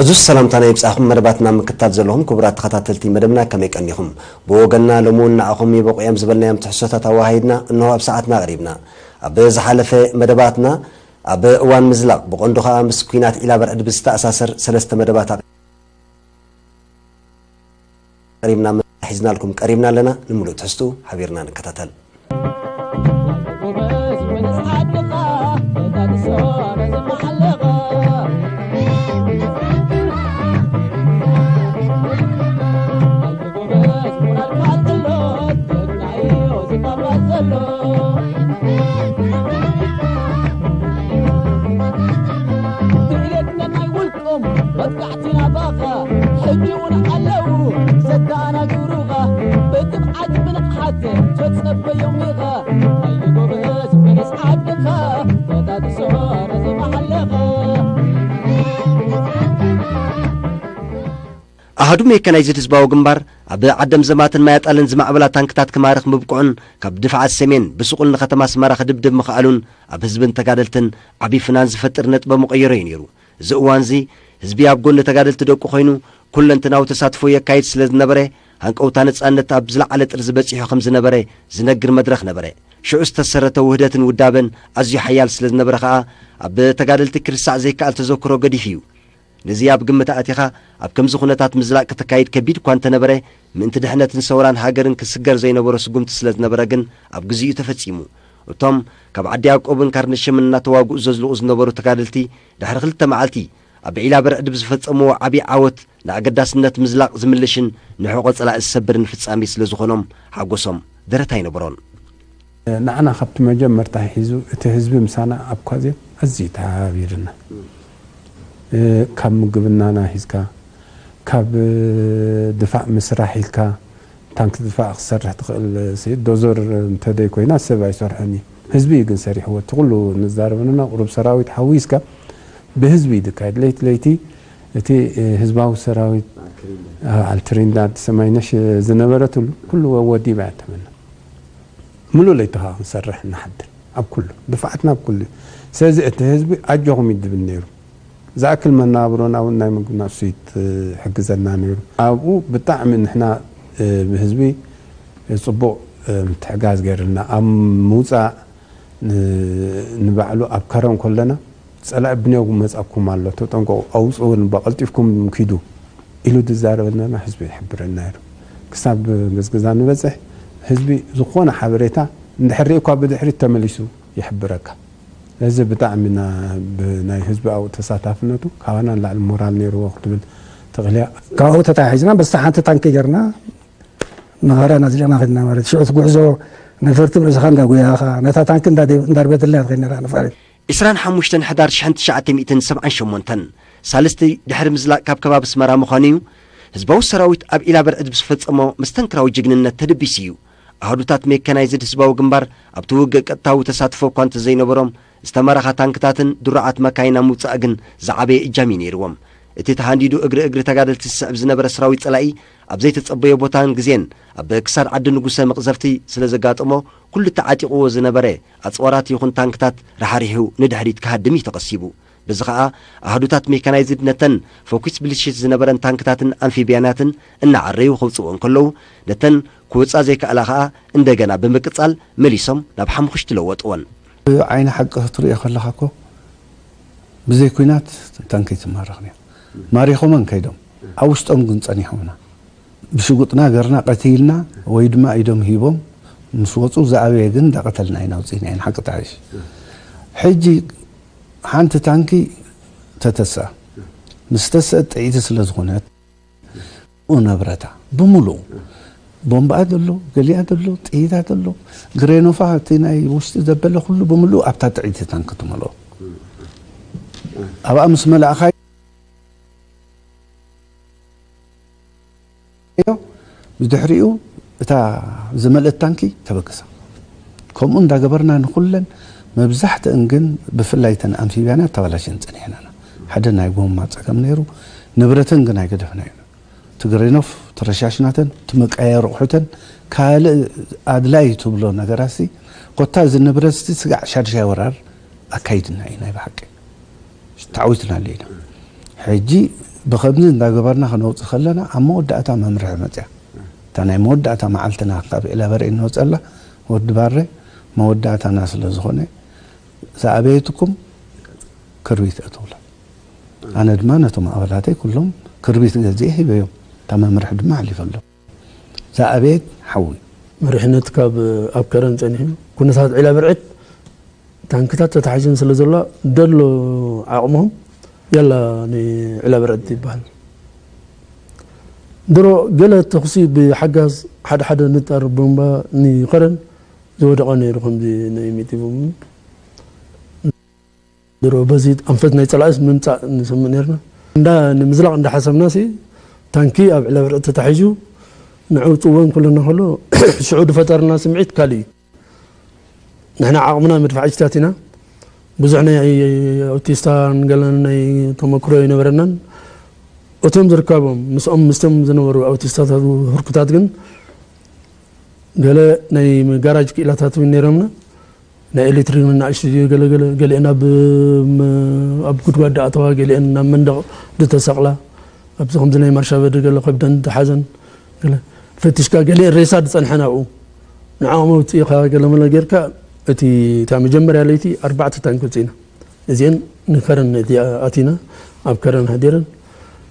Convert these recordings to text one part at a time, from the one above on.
ብዙሕ ሰላምታና ይብጻኹም። መደባትና ምክታል ዘለኹም ክቡራት ተኸታተልቲ መደብና፣ ከመይ ቀኒኹም? ብወገንና፣ ሎሚ እውን ንዓኹም ይበቑ እዮም ዝበልናዮም ትሕዝቶታት ኣወሃሂድና እንሆ ኣብ ሰዓትና ኣቕሪብና። ኣብ ዝሓለፈ መደባትና፣ ኣብ እዋን ምዝላቕ፣ ብቐንዱ ኸኣ ምስ ኲናት ዒላ በርዕድ ብዝተኣሳሰር ሰለስተ መደባት ኣቕሪብና፣ ሒዝናልኩም ቀሪብና ኣለና። ንምሉእ ትሕዝትኡ ሓቢርና ንከታተል። ኣሃዱ ሜካናይዝድ ህዝባዊ ግንባር ኣብ ዓደም ዘማትን ማያጣልን ዝማዕበላ ታንክታት ክማርኽ ምብቅዑን ካብ ድፍዓት ሰሜን ብስቑል ንከተማ ኣስመራ ክድብድብ ምኽኣሉን ኣብ ህዝብን ተጋደልትን ዓቢ ፍናን ዝፈጥር ነጥበ መቐየሮ እዩ ነይሩ። እዚ እዋንዚ ህዝቢ ኣብ ጎኒ ተጋደልቲ ደቁ ኮይኑ ኩለንትናዊ ተሳትፎ የካይድ ስለ ዝነበረ፣ ሃንቀውታ ነጻነት ኣብ ዝለዓለ ጥርዚ በጺሑ ከም ዝነበረ ዝነግር መድረኽ ነበረ። ሽዑ ዝተሰረተ ውህደትን ውዳበን ኣዝዩ ሓያል ስለ ዝነበረ ከኣ፣ ኣብ ተጋደልቲ ክርሳዕ ዘይከኣል ተዘክሮ ገዲፉ እዩ። ነዚ ኣብ ግምት ኣእቲኻ፣ ኣብ ከምዚ ኩነታት ምዝላቕ ክተካይድ ከቢድ እኳ እንተነበረ፣ ምእንቲ ድሕነትን ሰውራን ሃገርን ክስገር ዘይነበሮ ስጉምቲ ስለ ዝነበረ ግን ኣብ ግዚኡ ተፈጺሙ። እቶም ካብ ዓዲ ያዕቆብን ካርነሽምን እናተዋግኡ ዘዝልቑ ዝነበሩ ተጋደልቲ፣ ድሕሪ ክልተ መዓልቲ ኣብ ዒላ በርዕድ ብዝፈጸምዎ ዓቢ ዓወት፣ ንኣገዳስነት ምዝላቕ ዝምልሽን ንሕቖ ጸላኢ ዝሰብርን ፍጻሜ ስለ ዝኾኖም፣ ሓጎሶም ደረት ኣይነበሮን። ንዓና ካብቲ መጀመርታ ሒዙ እቲ ህዝቢ ምሳና ኣብ ኳዜን ኣዝዩ ተሓባቢርና። እ፣ ካብ ምግብናና ሒዝካ፣ ካብ፣ እ፣ ድፋዕ ምስራሕ ኢልካ፣ ታንክ ድፋዕ ክትሰርሕ ትኽእል፣ ሲ፣ ዶዘር እንተደይ ኮይና ሰብ ኣይሰርሖን እዩ። ህዝቢ እዩ ግን ሰሪሕዎ። እቲ ኩሉ ንዛረበሉና ቁሩብ ሰራዊት ሓዊስካ ብህዝቢ እዩ ዝካየድ። ለይቲ ለይቲ እቲ፣ እ፣ ህዝባዊ ሰራዊት፣ እ፣ ኣልትሪንዳድ ሰማይነሽ ዝነበረትሉ ኩሉ ወዲባ እያ ተመና። ምሉእ ለይቲ ኸዓ ክንሰርሕ ንሓድር ኣብ ኩሉ፣ ድፍዓትና ኣብ ኩሉ እዩ። ስለዚ እቲ ህዝቢ ኣጆኹም እዩ ዝብል ነይሩ። ዝኣክል መነባብሮና እውን ናይ ምግብና እሱ እዩ ዝሕግዘና ነይሩ። ኣብኡ ብጣዕሚ ንሕና፣ እ፣ ብህዝቢ ጽቡቕ፣ እ፣ ምትሕጋዝ ገይሩልና። ኣብ ምውጻእ ን-፣ ንባዕሉ ኣብ ከረን ከለና፣ "ጸላኢ ብንዮጉ መጻኩም ኣሎ፣ ተጠንቀቑ፣ ኣውጽኡ፣ በቐልጢፍኩም ኪዱ" ኢሉ ዝዛረበልና ህዝቢ ይሕብረና ነይሩ። ክሳብ ገዝግዛ ንበጽሕ፣ ህዝቢ ዝኾነ ሓበሬታ እንድሕር ሪእኳ ብድሕሪት ተመሊሱ ይሕብረካ። እዚ ብጣዕሚ ና-፣ ብ-፣ ናይ ህዝቢ ኣብኡ ተሳታፍነቱ ካባና ንላዕሊ ሞራል ነይርዎ ክትብል ትኽእል እያ። ካብኡ ተታሒዝና በስተ ሓንቲ ታንኪ ጌርና ንኸረን ኣዝሊቕና ከድና ማለት። ሽዑ እቲ ጉዕዞ ነፈርቲ ብርእስኻ እንዳጎያኻ፣ ነታ ታንኪ እንዳደ-፣ እንዳርበትልና እያ ትኸይድ ነራ ነፋሪት። ዕስራን ሓሙሽተን ሕዳር ሽሕን ትሽዓተ ሚእትን ሰብዓን ሸሞንተን፣ ሳልስቲ ድሕሪ ምዝላቕ ካብ ከባቢ ኣስመራ ምዃኑ እዩ፣ ህዝባዊ ሰራዊት ኣብ ዒላ በርዕድ ብዝፈጸሞ መስተንክራዊ ጅግንነት ተደቢሱ እዩ። ኣሃዱታት ሜካናይዝድ ህዝባዊ ግንባር ኣብቲ ውግእ ቀጥታዊ ተሳትፎ እኳ እንተዘይነበሮም፣ ዝተማረኻ ታንክታትን ድሩዓት መካይን ኣብ ምውጻእ ግን ዝዓበየ እጃም እዩ ነይርዎም። እቲ ተሃንዲዱ እግሪ እግሪ ተጋደልቲ ዝስዕብ ዝነበረ ሰራዊት ጸላኢ ኣብ ዘይተጸበዮ ቦታን ግዜን ኣብ ክሳድ ዓዲ ንጉሰ መቕዘፍቲ ስለ ዘጋጠሞ፣ ኩሉ ተዓጢቕዎ ዝነበረ ኣጽዋራት ይኹን ታንክታት ራሕሪሑ ንድሕሪት ክሃድም እዩ ተቐሲቡ። በዚ ኸኣ ኣሃዱታት ሜካናይዝድ ነተን ፈኲስ ብልሽት ዝነበረን ታንክታትን ኣምፊብያናትን እናዓረዩ ከውጽእዎ እንከለዉ፣ ነተን ክወጻ ዘይከኣላ ኸኣ እንደገና ብምቅጻል መሊሶም ናብ ሓሙኽሽቲ ለወጥወን። ዓይኒ ሓቂ ክትሪኦ ከለኻ እኮ ብዘይ ኲናት ታንኪ ኣይትማረኽን እያ። ማሪኾመን ከይዶም፣ ኣብ ውሽጦም ግን ጸኒሖምና። ብሽጉጥና ገርና ቀቲልና ወይ ድማ ኢዶም ሂቦም ምስ ወጹ ዝኣበየ ግን እንዳቐተልና ኢና ውጺእና ኢና ሓቂ ተሓይሽ። ሕጂ ሓንቲ ታንኪ ተተስኣ። ምስ ተስአት ጥዕይቲ ስለ ዝኾነት ንብረታ ብምሉኡ ቦምባኣ ዘሎ፣ ገሊኣ ዘሎ፣ ጥይታ ዘሎ፣ ግሬኖፋ እቲ ናይ ውሽጢ ዘበለ ኩሉ ብምሉኡ ኣብታ ጥዕይቲ ታንኪ ትመልኦ። ኣብኣ ምስ መላእኻ ብድሕሪኡ እታ ዝመልአት ታንኪ ተበገሳ። ከምኡ እንዳገበርና ንኹለን መብዛሕትአን ግን ብፍላይ እተን ኣምፊብያና ተባላሽን ጸኒሕናና። ሓደ ናይ ጎማ ጸገም ነይሩ፣ ንብረተን ግን ኣይገደፍናዮን። ትግሬኖፍ ተረሻሽናተን፣ ትመቀያየር ኣቑሑተን፣ ካልእ ኣድላይ ትብሎ ነገራሲ፣ ኮታ እዚ ንብረትሲ ስጋዕ ሻድሻይ ወራር ኣካይድና እዩ ናይ ብሓቂ። ተዓዊትና ኣለና። ሕጂ ብኸምዚ እንዳገበርና ክነውፅእ ከለና ኣብ መወዳእታ መምርሒ መፅያ። እታ ናይ መወዳእታ መዓልትና ካብ ዒላ በርዒ እንወፀላ ወዲ ባሬ መወዳእታና ስለ ዝኾነ ዝኣበየትኩም ክርቢት እተውላ። ኣነ ድማ ነቶም ኣባላተይ ኩሎም ክርቢት ገዚኤ ሂበዮም። እታ መምርሒ ድማ ኣሕሊፈሎም። ዝኣበየት ሓዊ። መሪሕነት ካብ ኣብ ከረን ጸኒሑ ኩነታት ዒላ ብርዕት ታንክታት ተታሒዘን ስለ ዘሎ ደሎ ዓቕምኹም ያላ ንዒላ ብርዕት ይበሃል። ድሮ ገለ ተኹሲ ብሓጋዝ ሓደ ሓደ ንጣር ቦምባ ንኸረን ዝወደቐ ነይሩ ከምዚ ናይ ሚጢ ቦምብ። ድሮ በዚ ኣንፈት ናይ ጸላእስ ምምጻእ ንሰምዕ ነርና። እንዳ ንምዝላቕ እንዳሓሰብና ሲ ታንኪ ኣብ ዕለብርዕ ተታሒዙ ንዕውጽወን ኩለና ከሎ ሽዑ ዝፈጠርና ስምዒት ካልእ እዩ። ንሕና ዓቕምና መድፍዓጅታት ኢና። ብዙሕ ናይ ኣውቲስታን ገለን ናይ ተመክሮ ኣይነበረናን። እቶም ዝርከቦም ምስኦም ምስቶም ዝነበሩ ኣውቲስታታት ህርኩታት ግን ገለ ናይ ጋራጅ ክኢላታት እውን ነይሮምና። ናይ ኤሌክትሪክ ንኣሽቱ ገለገለ ገሊአን ኣብ ም- ኣብ ጉድጓድ ኣተዋ፣ ገሊአን ናብ መንደቕ ዝተሰቕላ፣ ኣብዚ ከምዚ ናይ ማርሻበዲ ገለ ከብደን ተሓዘን ገለ ፈቲሽካ፣ ገሊአን ሬሳ ዝጸንሐን ኣብኡ ንዓኦም ኣውፅኢኻ ገለመለ ጌርካ። እቲ እታ መጀመርያ ለይቲ ኣርባዕተ ታንክ ውፅኢና። እዚአን ንከረን እቲ ኣቲና ኣብ ከረን ሃዲረን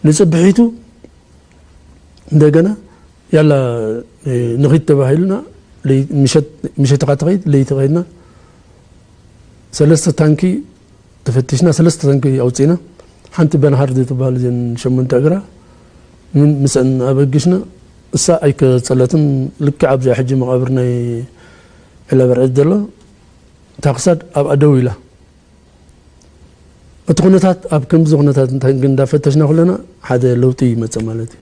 ንፅብሒቱ እንደገና ያላ ንኺድ ተባሂልና ምሸት ምሸት ኻ ትኸይድ ለይቲ ኸይድና ሰለስተ ታንኪ ተፈቲሽና ሰለስተ ታንኪ ኣውፅእና። ሓንቲ በንሃር ትበሃል እዘን ሸሞንተ እግራ ምስአን ኣበግሽና እሳ ኣይከፀለትን። ልክዕ ኣብዚኣ ሕጂ መቓብር ናይ ዕለበርዕድ ዘሎ እታ ክሳድ ኣብኣ ደው ኢላ። እቲ ኩነታት ኣብ ከምዚ ኩነታት እንታይ ግን እንዳፈተሽና ኩለና ሓደ ለውጢ ይመጽእ ማለት እዩ።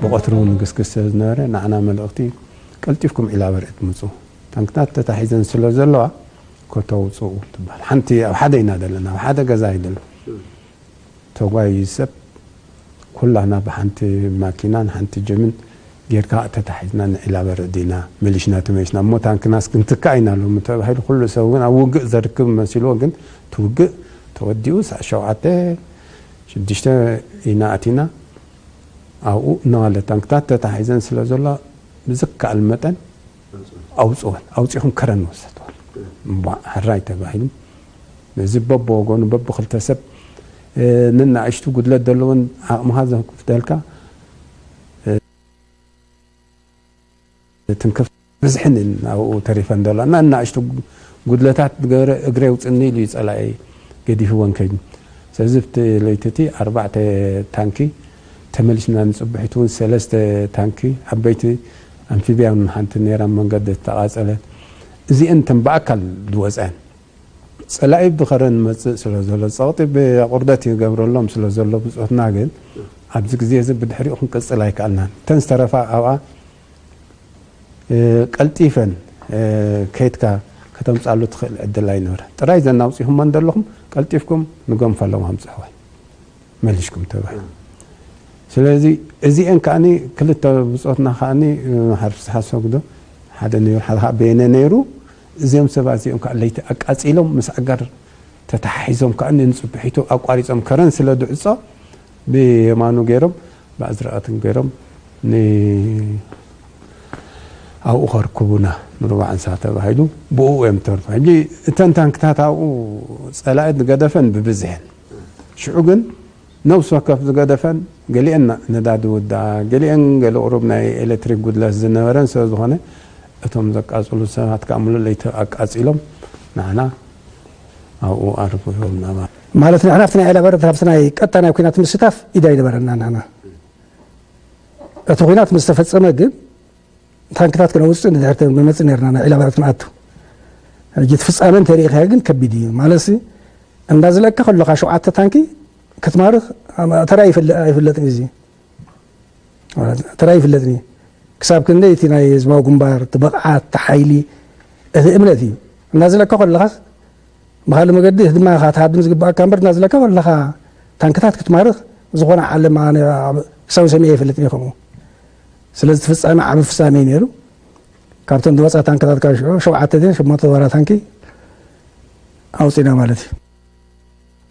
ብቐትሪ እውን ንግስግስ ስለ ዝነበረ ንዓና መልእኽቲ ቀልጢፍኩም ዒላ በርዒ ትምፁ፣ ታንክታት ተታሒዘን ስለ ዘለዋ ኮተው ውፅኡ ትበሃል። ሓንቲ ኣብ ሓደ ኢና ዘለና፣ ኣብ ሓደ ገዛ ኣይደለ ተጓዩ ሰብ ኩላና ብሓንቲ ማኪናን ሓንቲ ጀምን ጌርካ ተታሒዝና ንዒላ በርዒ ዲና መሊሽና ተመሊስና እሞ ታንክናስ ክንትካእ ኢና ሎሚ ተባሂሉ ኩሉ ሰብ እውን ኣብ ውግእ ዘርክብ መሲልዎ ግን እቲ ውግእ ተወዲኡ ሳዕ ሸውዓተ ሽዱሽተ ኢና ኣቲና ኣብኡ እናዋለ ታንክታት ተታሒዘን ስለ ዘሎ ብዝከኣል መጠን ኣውፅወን ኣውፂኹም ከረን ወሰድወን እምቧ ሕራይ ተባሂሉ ነዚ በብወገኑ በብክልተ ሰብ ንናእሽቱ ጉድለት ዘለዎን ዓቕምኻ ዘክፍተልካ ትንክፍ ብዝሕን ኣብኡ ተሪፈን ዘሎ እና እናእሽቱ ጉድለታት ገረ እግረ ውፅኒ ኢሉ እዩ ፀላኢ ገዲፍወን ከይዱ ስለዚ ብቲ ለይቲ እቲ ኣርባዕተ ታንኪ ተመሊስና ንፅብሒት እውን ሰለስተ ታንኪ ዓበይቲ ኣምፊብያን ሓንቲ ነይራ መንገዲ ዝተቃፀለት እዚአን ተን ብኣካል ዝወፀን ፀላኢ ብኸረን መፅእ ስለ ዘሎ ፀቕጢ ብቁርደት ይገብረሎም ስለ ዘሎ ብፆትና ግን ኣብዚ ግዜ እዚ ብድሕሪኡ ክንቅፅል ኣይከኣልናን። እተን ዝተረፋ ኣብኣ ቀልጢፈን ከይድካ ከተምፃሉ ትኽእል ዕድል ኣይነበረ። ጥራይ ዘን ኣውፂኹሞ እንደለኹም ቀልጢፍኩም ንገንፈሎም ኣምፅሕወን መሊሽኩም ተባሂሉ። ስለዚ እዚአን ከዓኒ ክልተ ብፆትና ከዓኒ ሓርፍስ ሓሰጉዶ ሓደ ነይሩ ሓደ ከዓ በየነ ነይሩ። እዚኦም ሰባት እዚኦም ከዓ ለይቲ ኣቃፂሎም ምስ ኣጋር ተተሓሒዞም ከዓ ንፅብሒቱ ኣቋሪፆም ከረን ስለ ድዕፆ ብየማኑ ገይሮም ብኣዝራእትን ገይሮም ን ኣብኡ ከርክቡና ንሩባዕ እንሳ ተባሂሉ ብኡ እዮም ተርፉ። ሕጂ እተን ታንክታት ኣብኡ ፀላኢ ዝገደፈን ብብዝሐን ሽዑ ግን ነብሲ ወከፍ ዝገደፈን ገሊአን ነዳዲ ውዳ ገሊአን ገለ ቁሩብ ናይ ኤሌክትሪክ ጉድለት ዝነበረን ስለ ዝኾነ እቶም ዘቃፅሉ ሰባት ከዓ ሙሉእ ለይቲ ኣቃፂሎም ንዓና ኣብኡ ኣርጉ ሂቦምና ማለት ማለት ንሕና ኣብቲ ናይ ዕላበረት ኣብቲ ናይ ቀጥታ ናይ ኩናት ምስታፍ ኢድ ኣይነበረና ንሕና እቲ ኩናት ምስ ተፈፀመ ግን ታንክታት ክነውፅእ ንድሕር ንመፅእ ነርና ናብ ዕላበረት ክንኣቱ ሕጂ እቲ ፍፃመ እንተሪኢኻዮ ግን ከቢድ እዩ ማለትሲ እንዳዝለእካ ከለካ ሸውዓተ ታንኪ ክትማርኽ ኣማ-፣ ተራ ይፍለ-፣ ኣይፍለጥን እዩ እዚ። ማለት ተራ ይፍለጥን እዩ። ክሳብ ክንደይ እቲ ናይ ህዝባዊ ግንባር፣ እቲ ብቕዓት፣ እቲ ሓይሊ፣ እቲ እምነት እዩ። እናዝለካ ከለኻስ፣ ብኻልእ መገዲ ህድማ ኢኻ ትሃድም ዝግብኣካ እምበር፣ እናዝለካ ከለኻ ታንክታት ክትማርኽ፣ ዝኾነ ዓለም ኣነ ኣብ ክሳብ ሰሚዐ ኣይፈልጥን እየ ከምኡ። ስለዚ እቲ ፍጻሜ ዓቢ ፍጻሜ እዩ ነይሩ። ካብተን ዝወጻ ታንክታት ካብ ሽዑ ሸውዓተ ድየን ሸሞንተ ዝነበራ ታንኪ ኣውጺእና ማለት እዩ።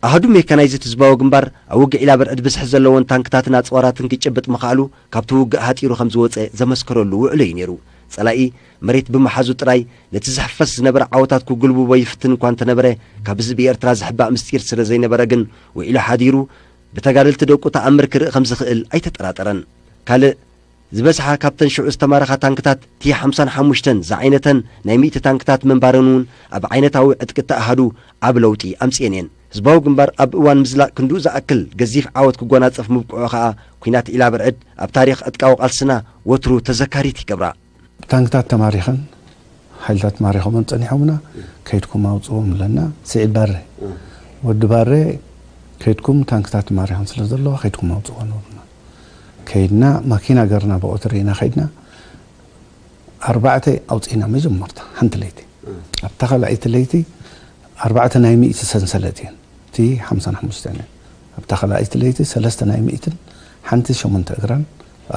ኣሃዱ ሜካናይዝድ ህዝባዊ ግንባር ኣብ ውግእ ዒላበርዕድ ብዝሒ ዘለዎን ታንክታትን ኣጽዋራትን ክጭብጥ ምኽኣሉ ካብቲ ውግእ ሃጢሩ ከም ዝወጸ ዘመስከረሉ ውዕሎ እዩ ነይሩ። ጸላኢ መሬት ብምሓዙ ጥራይ ነቲ ዝሕፈስ ዝነበረ ዓወታት ክጉልብቦ ይፍትን እኳ እንተነበረ፣ ካብ ህዝቢ ኤርትራ ዝሕባእ ምስጢር ስለ ዘይነበረ ግን ውዒሉ ሓዲሩ ብተጋደልቲ ደቁ ተኣምር ክርኢ ከም ዝኽእል ኣይተጠራጠረን። ካልእ ዝበዝሓ ካብተን ሽዑ ዝተማረኻ ታንክታት ቲ ሓምሳን ሓሙሽተን ዝዓይነተን ናይ ሚእቲ ታንክታት ምንባረን እውን ኣብ ዓይነታዊ ዕጥቂ እቲ ኣሃዱ ዓቢ ለውጢ ኣምጽኤን እየን። ህዝባዊ ግንባር ኣብ እዋን ምዝላቕ ክንድኡ ዝኣክል ገዚፍ ዓወት ክጎናጸፍ ምብቅዑ ከኣ ኲናት ዒላበርዕድ ኣብ ታሪኽ ዕጥቃዊ ቃልስና ወትሩ ተዘካሪት ይገብራ። ታንክታት ተማሪኸን፣ ሓይልታት ማሪኾምን ጸኒሖምና፣ ከይድኩም ኣውጽዎም ብለና። ስዒድ ባሬ፣ ወዲ ባሬ፣ ከይድኩም ታንክታት ማሪኸን ስለ ዘለዋ ከይድኩም ኣውጽዎ ነብና። ከይድና ማኪና ገርና ብቐትሪ ኢና ከይድና። ኣርባዕተ ኣውጺእና መጀመርታ ሓንቲ ለይቲ። ኣብታ ካልኣይቲ ለይቲ ኣርባዕተ ናይ ሚእቲ ሰንሰለት እየን። እቲ ሓምሳን ሓሙሽተን እየን። ኣብታ ካልኣይቲ ለይቲ ሰለስተ ናይ ሚእትን ሓንቲ ሸሞንተ እግራን፣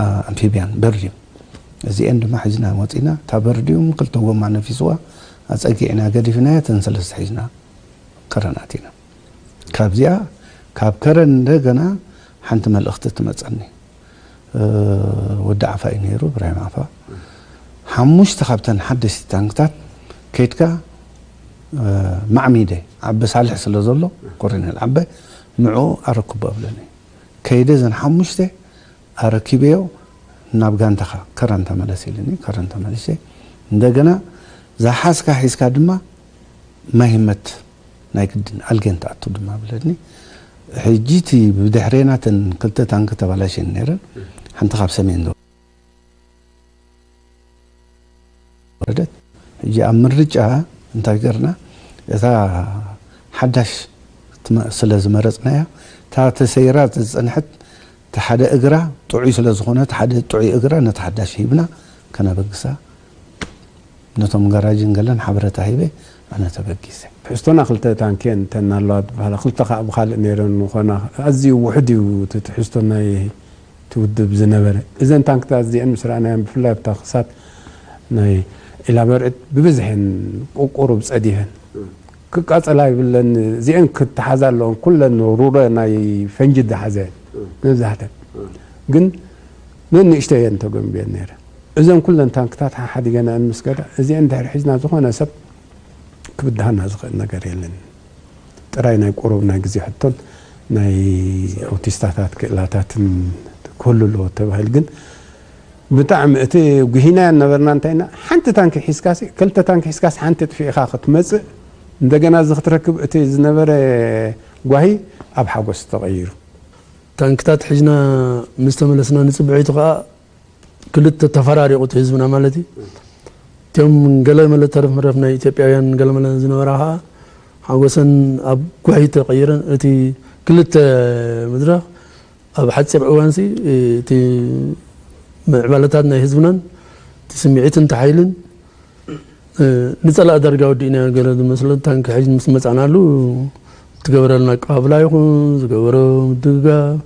ኣ፣ ኣምፊብያን በርድዩም። እዚኤን ድማ ሒዝና ወጺእና። እታ በርድዩም ክልተ ጎማ ነፊስዋ ኣጸጊዕና ገዲፍናያ። እተን ሰለስተ ሒዝና ከረን ኣቲና። ካብዚኣ፣ ካብ ከረን እንደገና ሓንቲ መልእኽቲ ትመጸኒ። እ፣ ወዲ ዓፋ እዩ ነይሩ፣ እብራሂም ዓፋ። ሓሙሽተ ካብተን ሓደሽቲ ታንክታት ከይድካ፣ እ፣ ማዕሚደ፣ ዓበ ሳልሕ ስለ ዘሎ፣ ኮሎኔል ዓበ፣ ንዕኡ ኣረክቦ እብለኒ። ከይደ እዘን ሓሙሽተ ኣረኪበዮ፣ ናብ ጋንታኻ ከረን ተመለስ ኢልኒ። ከረን ተመሊሰ። እንደገና ዝሓዝካ ሒዝካ ድማ ማይ ህመት ናይ ግድን ኣልጌን ትኣቱ ድማ ብለኒ። ሕጂ እቲ ብድሕሬና እተን ክልተ ታንክ ተባላሽየን ነይረን። ሓንቲ ካብ ሰሜን ዝወረደት። ሕጂ ኣብ ምርጫ እንታይ ገርና? እታ ሓዳሽ ትመ-፣ ስለ ዝመረጽናያ፣ እታ ተሰይራ ዝጸንሐት፣ እቲ ሓደ እግራ ጥዑይ ስለ ዝኾነ፣ እቲ ሓደ ጥዑይ እግራ ነቲ ሓዳሽ ሂብና ከነበግሳ፣ ነቶም ጋራጅን ገለን ሓበሬታ ሂበ፣ ኣነ ተበጊሰ። ትሕዝቶና ክልተ ታንኪ እየን እተን ኣለዋ ዝበሃላ፣ ክልተ ከዓ ብኻልእ ነይረን ምኾና፣ ኣዝዩ ውሑድ እዩ እቲ ትሕዝቶ ናይ እቲ ውድብ ዝነበረ። እዘን ታንክታት እዚአን ምስ ረኣናየን፣ ብፍላይ ኣብታ ክሳት ናይ ዒላበርዕድ ብብዝሐን ቁ-፣ ቁሩብ ጸዲፈን። ክቃጸላ ይብለን፣ እዚአን ክተሓዛ ኣለዎን፣ ኩለን ሩረ ናይ ፈንጂ ዝሓዘ እየን መብዛሕተን። ግን ነንእሽተይ እየን ተገንብየን ነይረን። እዘን ኩለን ታንክታት ሓሓዲገናየን ምስ ከዳ፣ እዚአን ድሕሪ ሒዝና ዝኾነ ሰብ ክብድሃና ዝኽእል ነገር የለን። ጥራይ ናይ ቁሩብ ናይ ግዜ ሕቶን ናይ ኣውቲስታታት ክእላታትን ክህሉ ኣለዎ ተባሂሉ። ግን ብጣዕሚ እቲ ጉሂናዮ ነበርና። እንታይ ኢና፣ ሓንቲ ታንኪ ሒዝካሲ፣ ክልተ ታንኪ ሒዝካሲ ሓንቲ ጥፊእኻ ክትመጽእ፣ እንደገና እዚ ክትረክብ፣ እቲ ዝነበረ ጓሂ ኣብ ሓጎስ ተቐይሩ። ታንክታት ሒዝና ምስ ተመለስና፣ ንጽብዐይቱ ከኣ ክልተ ተፈራሪቑ እቲ ህዝብና ማለት እዩ። እቲኦም ገለ መለ ተረፍ መረፍ ናይ ኢትዮጵያውያን ገለ መለ ዝነበራ ከኣ ሓጎሰን ኣብ ጓሂ ተቐይረን፣ እቲ ክልተ መድረኽ ኣብ ሓጺር እዋንሲ እቲ ምዕባለታት ናይ ህዝብናን እቲ ስምዒትን እቲ ሓይልን እ፣ ንጸላኢ ዳርጋ ወዲእናዮ ገለ ዝመስሎ ታንኪ ሒዝና ምስ መጻእናሉ፣ ዝገበረልና ኣቀባብላ ይኹን ዝገበሮ ምድግጋፍ፣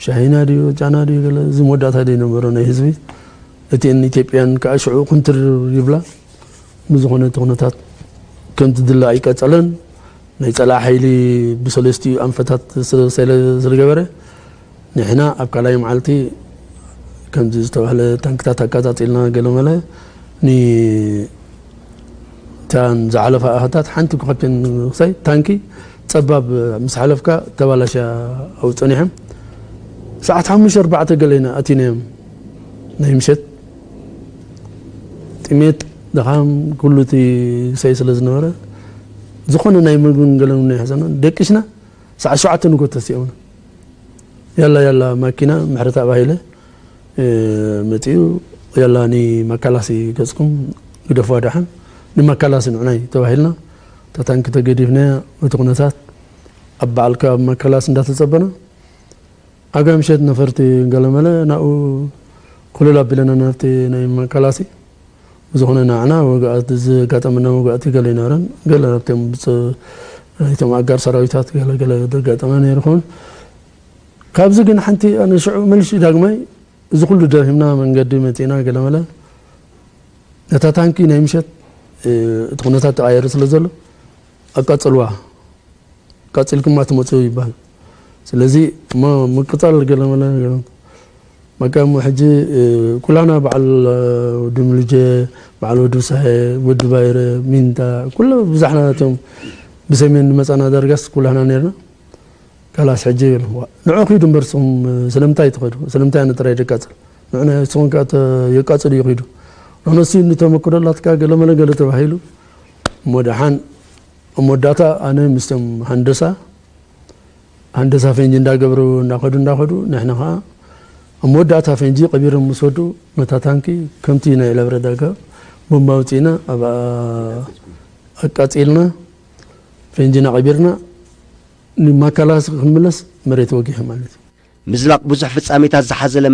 ሻሂና ድዩ፣ ጫና ድዩ፣ ገለ እዚ መወዳእታ ዘይነበሮ ናይ ህዝቢ። እቲኤን ኢትዮጵያን ከኣ ሽዑ ኩንትር ይብላ። ብዝኾነ እቲ ኩነታት ከምቲ ድለ ኣይቀጸለን። ናይ ጸላኢ ሓይሊ ብሰለስቲኡ ኣንፈታት ስለ፣ ስለ፣ ስለ ዝገበረ፣ ንሕና ኣብ ካልኣይ መዓልቲ ከምዚ ዝተባህለ ታንክታት ኣቃጻጺልና ገለመለ፣ ን-፣ እተን ዝሓለፋ ኣሃታት ሓንቲ ካብተን ክሳይ ታንኪ ጸባብ ምስ ሓለፍካ ተባላሽያ ኣብኡ ጸኒሖም። ሰዓት ሓሙሽተ ኣርባዕተ ገለ ኢና ኣቲናዮም ናይ ምሸት። ጥሜት፣ ድኻም፣ ኩሉ እቲ ክሳይ ስለ ዝነበረ፣ ዝኾነ ናይ ምግብን ገለን እውን ኣይሕዘናን። ደቂስና፣ ሰዓት ሸውዓተ ንግሆ ተሲኦምና። ያላ፣ ያላ፣ ማኪና ምሕረተኣብ ሃይለ፣ እ፣ መጺኡ፣ ያላ፣ ንማካላሲ ገጽኩም ግደፉዋ ደሓን፣ ንማካላሲ ንዑናይ ተባሂልና፣ እታ ታንኪ ተገዲፍናያ፣ በቲ ኩነታት ኣብ በዓል ካብ መከላስ እንዳተጸበና፣ ኣጋ ምሸት ነፈርቲ ገለመለ ናብኡ ኩልል ኣቢለና ናብቲ ናይ መከላሲ። ብዝኾነ ንዓና ወግኣት፣ ዘጋጠመና መግባእቲ ገለ ኣይነበረን። ገለ ኣብቶም ብጽ-፣ ናይቶም ኣጋር ሰራዊታት ገለ ገለ ዘጋጠመ ነይሩ ይኸውን። ካብዚ ግን ሓንቲ ኣነ ሽዑ መልሲ ዳግማይ እዚ ኩሉ ደኺምና መንገዲ መጺእና ገለመለ ነታ ታንኪ ናይ ምሸት፣ እ፣ እቲ ኩነታት ተቐየሩ ስለ ዘሎ ኣቃጽልዋ፣ ቀጺልኩማ ትመጹ ይባል። ስለዚ እሞ ምቅጻል ገለመለ ገለ በቃ እሞ ሕጂ፣ እ፣ ኩላና በዓል፣ እ፣ ወዲ ምልጀ፣ በዓል ወዲ ሳሄ፣ ወዲ ባይረ፣ ሚንታ፣ ኩሉ ብዙሕና እቶም ብሰሜን ዝመጻና ዳርጋስ ኩላና ነርና። ካላስ ሕጂ ይብል፣ "ዋ፣ ንዑ ኪዱ እምበር ንስኹም ስለምንታይ ትኸዱ? ስለምንታይ ኣነ ጥራይ ደቃጽል? ንዑ ናይ ንስኹም ከኣ ተ-፣ የቃጽሉ ይኺዱ። ንሕነሲ እንተመክዶ ኣላትካ ገለመለ ገለ" ተባሂሉ። እሞ ደሓን ኣብ መወዳእታ ኣነ ምስቶም ሃንደሳ፣ ሃንደሳ ፈንጂ እንዳገብሩ እንዳኸዱ፣ እንዳኸዱ፣ ንሕና ኸዓ ኣብ መወዳእታ ፈንጂ ቀቢሮም ምስ ወዱ፣ ነታ ታንኪ ከምቲ ናይ ዕለብረ ዳጋ ቦምባ ኣውፂእና፣ ኣብኣ ኣቃፂልና፣ ፈንጂና ቀቢርና፣ ንማካላሲ ክንምለስ መሬት ወጊሑ ማለት እዩ። ምዝላቕ ብዙሕ ፍጻሜታት ዝሓዘለ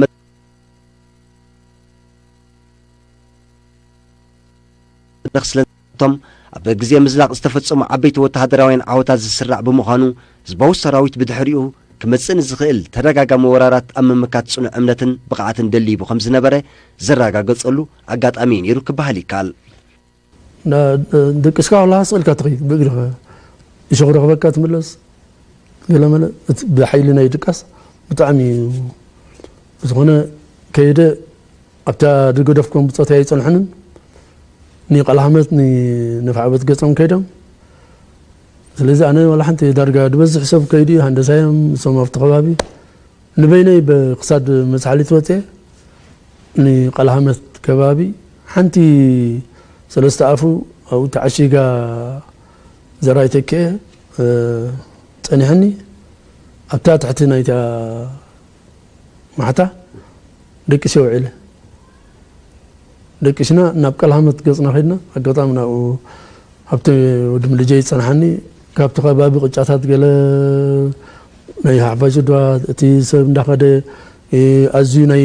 መድረኽ ስለ እቶም ኣብ ግዜ ምዝላቕ ዝተፈጸሙ ዓበይቲ ወተሃደራውያን ዓወታት ዝስራዕ ብምዃኑ፣ ህዝባዊ ሰራዊት ብድሕሪኡ ክመጽእ ንዝኽእል ተደጋጋሚ ወራራት ኣብ ምምካት ጽኑዕ እምነትን ብቕዓትን ደሊቡ ከም ዝነበረ ዘረጋገጸሉ ኣጋጣሚ እዩ ነይሩ ክበሃል ይከኣል። ና-፣ ደቂስካ ዋላ ስቕ ኢልካ ትኸይድ ብእግርኻ። እሾኽ ረኽበካ ትምለስ። ገለመለ እቲ ብሓይሊ ናይ ድቃስ ብጣዕሚ እዩ። ብዝኾነ ከይደ ኣብታ ዝገደፍኩም ብጾት ኣይጸንሑንን። ንቀልሃመት ንነፍዓበት ገጾም ከይዶም። ስለዚ ኣነ ዋላ ሓንቲ ዳርጋ ዝበዝሕ ሰብ ከይዱ እዩ፣ ሃንደሳዮም እሶም ኣብቲ ከባቢ። ንበይነይ ብክሳድ መጽሓሊት ወጽኤ ንቀልሃመት ከባቢ ሓንቲ ሰለስተ ኣፉ ኣብኡ ተዓሺጋ ዘራይ ተኪኤ፣ እ፣ ጸኒሐኒ። ኣብታ ትሕቲ ናይታ ማሕታ ደቂሰ ውዒለ። ደቂስና ናብ ቀልሃመት ገጽና ከድና። ኣጋጣሚ ናብኡ ሃብተ ወዲ ምልጀ ይጸንሓኒ። ካብቲ ከባቢ ቅጫታት ገለ ናይ ሓፋሽ ድዋ እቲ ሰብ እንዳኸደ፣ እ፣ ኣዝዩ ናይ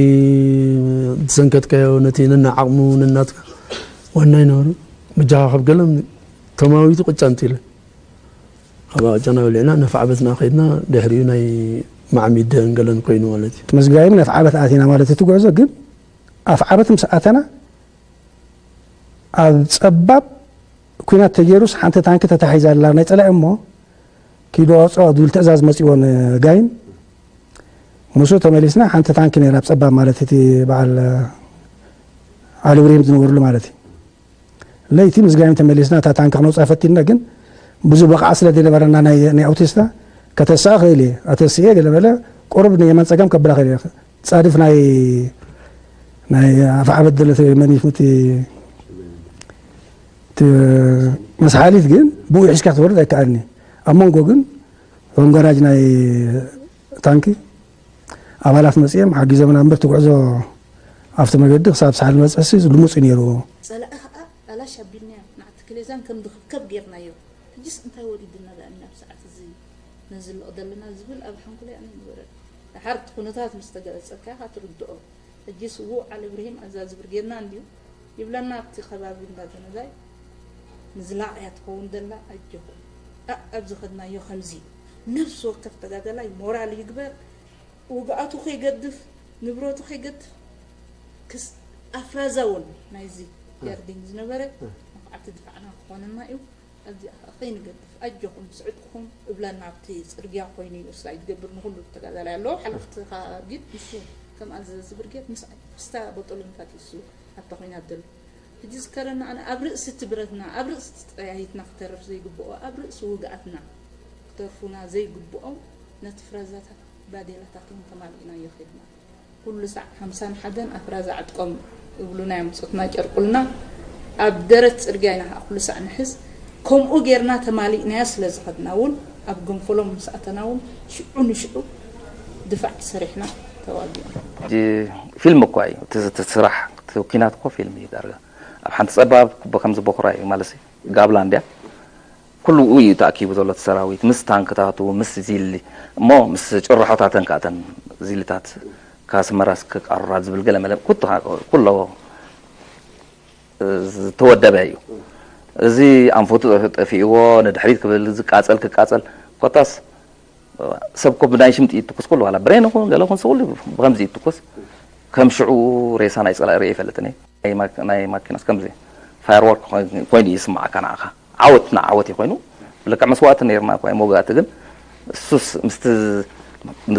ዝሰንከትካዮ ነቲ ነና ዓቕሙ ነናትካ ዋና ይነበሩ። ብጃኻ ካብ ገለ ተማዊቱ ቅጫ እንት ኢለ። ኣብ ቅጫና በሊዕና ነፍዓበትና ከድና። ድሕሪኡ ናይ ማዕሚደን ገለን ኮይኑ ማለት እዩ። ምስ ጋይም ነፍዓበት ኣቲና ማለት እቲ ጉዕዞ ግን ኣፍዓበት ምስ ኣተና ኣብ ጸባብ ኲናት ተገይሩስ ሓንቲ ታንኪ ተታሒዛ ኣላ ናይ ጸላኢ እሞ ኪዱ ኣውጽኦ ዝብል ትእዛዝ መጺዎ ንጋይም። ምስኡ ተመሊስና ሓንቲ ታንኪ ነይራ ኣብ ጸባብ ማለት እቲ በዓል ዓሊ ብርሂም ዝነበርሉ ማለት እዩ። ለይቲ ምስ ጋይም ተመሊስና እታ ታንኪ ክነውጽኣ ፈቲንና ግን ብዙ ብቕዓት ስለ ዘይነበረና ናይ፣ ናይ ኣውቲስታ ከተስኣ ክእል እየ። ኣተስኤ ገለ በለ ቁሩብ ንየማን ጸጋም ከብላ ክእል እየ። ጻድፍ ናይ፣ ናይ ኣፍዓበት ደለ መን እዩ እቲ፣ እቲ መስሓሊት ግን ብኡ ሒዝካ ክትወርድ ኣይከኣልኒ። ኣብ መንጎ ግን ሮም ጋራጅ ናይ ታንኪ ኣባላት መጺኦም ሓጊዞምና እምበር እቲ ጉዕዞ ኣብቲ መገዲ ክሳብ ሳሕል ንበጽሕሲ ልሙጽ እዩ ነይሩ። ጸላኢ ኸኣ ኣላሽ ኣቢልናዮ፣ ንዓቲ ክሌዛን ከም ድኽከብ ጌርናዮ። ሕጂስ እንታይ ወሪዱና ደኣ እኒ ኣብ ሰዓት እዚ ነዝልቕ ዘለና ዝብል ኣብ ሓንጎለይ ኣነ ይነበረ። ደሓር እቲ ኩነታት ምስ ተገለጸልካ ኢኻ ትርድኦ። ሕጂ ስዉእ ዓሊ እብርሂም ኣዛዚ ብርጌድና እንድዩ ይብለና ኣብቲ ከባቢ እንዳ ተነዛይ። ምዝላቕ እያ ትኸውን ዘላ፣ ኣጆኹም። ኣእ፣ ኣብ ዝኸድናዮ ከምዚ ነፍሲ ወከፍ ተጋደላይ ሞራል ይግበር፣ ውግኣቱ ከይገድፍ፣ ንብረቱ ከይገድፍ፣ ክስ-፣ ኣፍራዛ እውን ናይዚ እ። ያርዲን ዝነበረ እ። መኹዓቲ ድፋዕና ክኾነና እዩ። ኣብዚኣ ኸዓ ከይንገድፍ፣ ኣጆኹም፣ ስዕጥኹም እብለና፣ ኣብቲ ጽርግያ ኮይኑ እዩ እሳ ይትገብር ንኹሉ ተጋዳላይ ኣለዎ። ሓለፍቲ ኸዓ ግን ንሱ ከም ኣዘዚ ብርጌድ ምስኣይ፣ ምስታ ቦጦሎኒታት እዩ እሱ ኣብታ ኹናት ዘሎ። ሕጂ ዝከረና ኣነ ኣብ ርእሲ እቲ ብረትና፣ ኣብ ርእሲ እቲ ጠያይትና ክተርፍ ዘይግብኦ፣ ኣብ ርእሲ ውግኣትና ክተርፉና ዘይግብኦም ነቲ ፍራዛታት ባዴላታት እውን ተማሊእናዮ ኸድና። ኩሉ ሳዕ ሓምሳን ሓደን ኣፍራዛ ዕጥቆም እብሉና እዮም ጾትና ጨርቁልና። ኣብ ደረት ጽርግያ ኢና ኸዓ ኩሉ ሳዕ ንሕዝ። ከምኡ ጌርና ተማሊእናዮ ስለ ዝኸድና እውን ኣብ ገንፈሎም ምስ ኣተና እውን ሽዑ ንሽዑ ድፋዕ ሰሪሕና ተዋጊእና። ሕጂ ፊልም እኳ እዩ እቲ፣ እቲ ስራሕ፣ እቲ ኲናት እኮ ፊልም እዩ ዳርጋ። ኣብ ሓንቲ ጸባብ ክቦ-፣ ከምዚ ቦኽራ እዩ ማለት እዩ። ጋብላ እንድያ። ኩሉ እዩ ተኣኪቡ ዘሎ እቲ ሰራዊት ምስ ታንክታቱ ምስ ዚሊ እሞ ምስ ጭርሖታተን ከኣተን ዚልታት ካስመራስ ክቃሩራ ዝብል ገለ መለ ኩሉ ዝተወደበ እዩ። እዚ ኣንፈቱ ጠፊእዎ ንድሕሪት ክብል ዝቃጸል ክቃጸል ኮታስ ሰብ ኮ ብናይ ሽምጢ ይትኩስ ኩሉ ዋላ ብሬን ይኹን ገለ ይኹን ስቑል ብከምዚ ይትኩስ ከም ሽዑ ሬሳ ናይ ጸላኢ ርእየ ይፈልጥን እየ። ናይ ማኪናስ ከምዚ ፋየርወርክ ኮይኑ ይስማዓካ ንዓኻ ዓወት ንዓወት እዩ ኮይኑ ብልክዕ መስዋእቲ ነይርና እኳ መውጋእቲ ግን እሱስ ምስቲ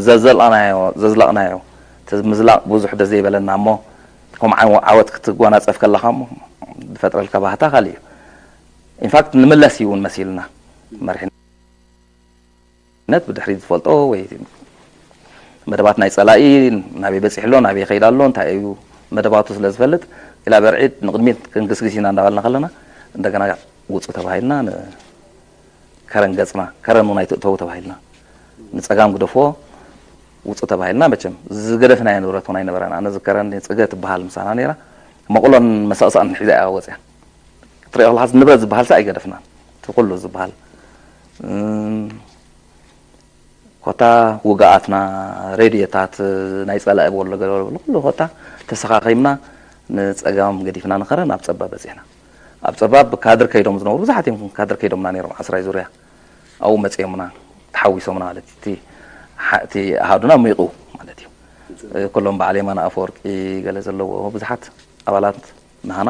ዘዘልቕናዮ ዘዝለቕናዮ እቲ ምዝላቕ ብዙሕ ደስ ዘይበለና እሞ ከምኡ ዓወት ክትጓናፀፍ ከለኻ እሞ ዝፈጥረልካ ባህታ ካልእ እዩ። ኢንፋክት ንምለስ እዩ እውን መሲልና መሪሕነት ብድሕሪት ዝፈልጦ ወይ መደባት ናይ ፀላኢ ናበይ በፂሑ ኣሎ ናበይ ይኸይድ ኣሎ እንታይ እዩ መደባቱ ስለ ዝፈልጥ ኢላ በርዒድ ንቕድሚት ክንግስግስ ኢና እንዳበልና ከለና እንደገና ውፁ ተባሂልና ከረን ገፅና ከረን እውን ኣይትእተው ተባሂልና ንፀጋም ግደፍዎ ውፁ ተባሂልና መቸም ዝገደፍናዮ ንብረት እውን ኣይነበረን ኣነ ዝከረን ፅገ ትበሃል ምሳና ነይራ መቕሎን መሳቕሳቕን ሒዛ እያ ወፅያ ትሪኦ ከለካ ንብረት ዝበሃል ኣይገደፍናን እቲ ኩሉ ዝበሃል ኮታ ውግኣትና ሬድዮታት ናይ ፀላኢ ወሎ ገለ ኩሉ ኮታ ተሰኻኺምና ንፀጋም ገዲፍና ንኸረን ኣብ ፀባ በፂሕና ኣብ ፀባብ ካድር ከይዶም ዝነብሩ ብዙሓት እዮም ካድር ከይዶምና ነይሮም ዓስራይ ዙርያ ኣብኡ መፅኦምና ተሓዊሶምና ማለት እቲ እቲ ኣሃዱና ሚቑ ማለት እዩ ኩሎም በዓል የማነ ኣፈወርቂ ገለ ዘለዎ ብዙሓት ኣባላት ንሃና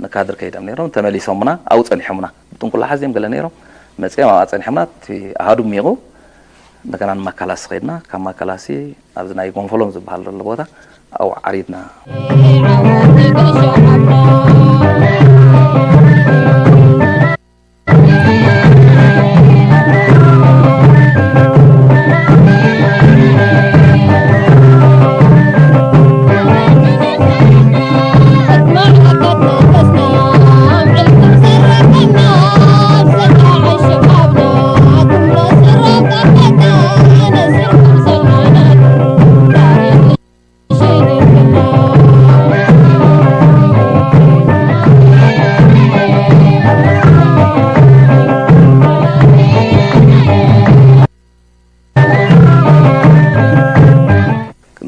ንካድር ከይዶም ነይሮም ተመሊሶምና ኣብኡ ፀኒሖምና ብጥንቁላ ሓዝዮም ገለ ነይሮም መፅኦም ኣብኣ ፀኒሖምና እቲ ኣሃዱ ሚቑ እንደገና ንማካላሲ ከይድና ካብ ማካላሲ ኣብዚ ናይ ጎንፈሎም ዝበሃል ዘሎ ቦታ ኣብኡ ዓሪድና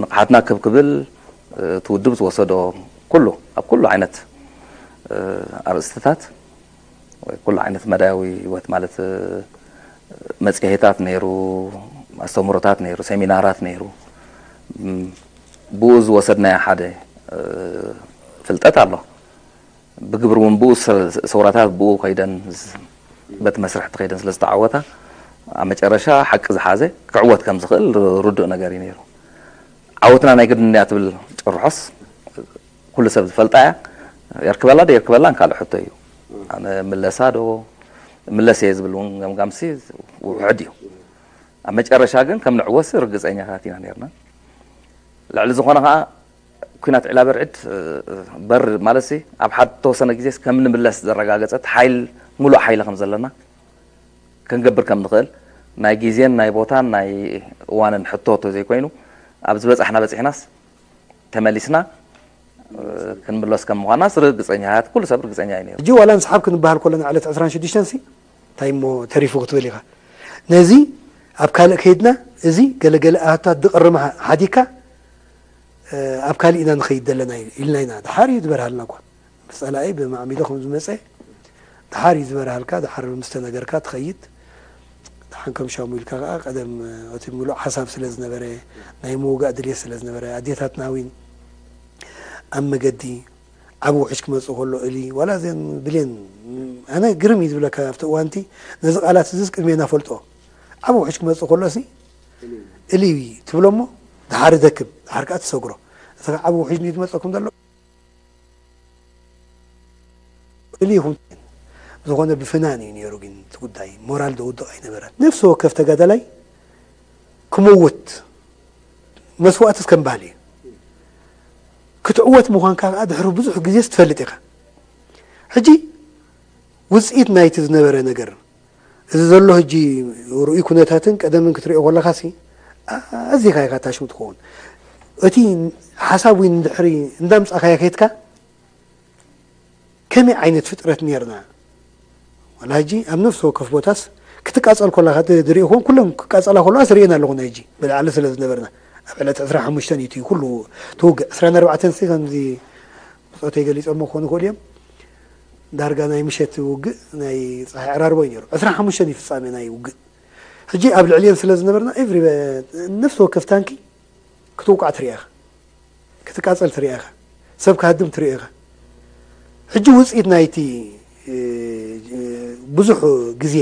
ንቕሓትና ክብ ክብል እቲ ውድብ ዝወሰዶ ኩሉ ኣብ ኩሉ ዓይነት ኣርእስትታት ወይ ኩሉ ዓይነት መዳያዊ ህይወት ማለት መፅሄታት ነይሩ ኣስተምሮታት ነይሩ ሴሚናራት ነይሩ ብኡ ዝወሰድናዮ ሓደ ፍልጠት ኣሎ ብግብሪ እውን ብኡ ሰውራታት ብኡ ከይደን በቲ መስርሕ ተኸይደን ስለ ዝተዓወታ ኣብ መጨረሻ ሓቂ ዝሓዘ ክዕወት ከም ዝኽእል ርዱእ ነገር እዩ ነይሩ ዓወትና ናይ ግድን እያ ትብል ጭርሖስ ኩሉ ሰብ ዝፈልጣ እያ የርክበላ ዶ የርክበላን ካልእ ሕቶ እዩ ኣነ ምለሳ ዶ ምለስ እየ ዝብል እውን ገምጋምሲ ውሕድ እዩ ኣብ መጨረሻ ግን ከም ንዕወሲ ርግፀኛታት ኢና ነርና ልዕሊ ዝኾነ ከዓ ኩናት ዒላ በርዕድ በር ማለት ኣብ ሓደ ተወሰነ ግዜ ከም ንምለስ ዘረጋገፀት ሓይል ሙሉእ ሓይሊ ከም ዘለና ክንገብር ከም ንኽእል ናይ ግዜን ናይ ቦታን ናይ እዋንን ሕቶ ዘይኮይኑ ኣብ ዝበፃሕና በፂሕናስ ተመሊስና ክንምለስ ከም ምዃናስ ርግፀኛታት ኩሉ ሰብ ርግፀኛ እዩ ነይሩ። ሕጂ ዋላ ንስሓብ ክንበሃል ከለና ዕለት ዕስራን ሽዱሽተን ሲ እንታይ እሞ ተሪፉ ክትብል ኢኻ ነዚ ኣብ ካልእ ከይድና እዚ ገለገለ ኣታት ድቕርማ ሓዲካ ኣብ ካልእ ኢና ንኸይድ ዘለና ኢልና ኢና ድሓር እዩ ዝበርሃልና እኳ ብፀላኢ ብማዕሚዶ ከም ዝመፀ ድሓር እዩ ዝበርሃልካ ድሓር ምስተነገርካ ትኸይድ ድሓን ከም ሻሙ ኢልካ ከዓ ቀደም እቲ ምሉእ ሓሳብ ስለ ዝነበረ ናይ ምውጋእ ድልየት ስለ ዝነበረ ኣዴታትና እውን ኣብ መገዲ ዓቢ ውሕጅ ክመጽእ ከሎ እሊ ዋላ እዘን ብሌን ኣነ ግርም እዩ ዝብለካ ኣብቲ እዋንቲ ነዚ ቃላት እዚስ ቅድሜና ፈልጦ ዓቢ ውሕጅ ክመጽእ ከሎሲ እሊ ትብሎ እሞ ድሓር ደክም ድሓር ከዓ ትሰግሮ እቲ ዓቢ ውሕጅ ንዩ ዝመጸኩም ዘሎ እሊ ይኹም ዝኾነ ብፍናን እዩ ነይሩ ግን እቲ ጉዳይ ሞራል ዘውድቕ ኣይነበረን ነፍሲ ወከፍ ተጋዳላይ ክመውት መስዋእትስ ከም ባህሊ እዩ ክትዕወት ምዃንካ ከዓ ድሕሪ ብዙሕ ግዜስ ትፈልጥ ኢኻ ሕጂ ውፅኢት ናይቲ ዝነበረ ነገር እዚ ዘሎ ሕጂ ርኡይ ኩነታትን ቀደምን ክትሪኦ ከለኻሲ ኣዚኻ ኢኻ ታሽሙ ትኸውን እቲ ሓሳብ ወይ ንድሕሪ እንዳምፃእካዮ ከይትካ ከመይ ዓይነት ፍጥረት ነርና ሕጂ ኣብ ነፍሲ ወከፍ ቦታስ ክትቃጸል ኮላ ድሪኦ ኮን ኩሎም ክቃጸላ ኮለዋ ስርኤን ኣለኹ ናይ ሕጂ ብላዕሊ ስለ ዝነበርና ኣብ ዕለት ዕስራ ሓሙሽተ እዩ ኩሉ ትውግእ ዕስራ ኣርባዕተ ሲ ከምዚ ብጾተይ ገሊጾሞ ክኾኑ ይኽእሉ እዮም። ዳርጋ ናይ ምሸት ውግእ ናይ ፀሓይ ዕራርቦ እዩ ነይሩ። ዕስራ ሓሙሽተ እዩ ፍጻሜ ናይ ውግእ። ሕጂ ኣብ ልዕሊየን ስለ ዝነበርና ኤቭሪ ነፍሲ ወከፍ ታንኪ ክትውቃዕ ትሪኣ ኢኻ፣ ክትቃጸል ትሪኣ ኢኻ፣ ሰብ ክሃድም ትሪኦ ኢኻ። ሕጂ ውፅኢት ናይቲ ብዙሕ ግዜ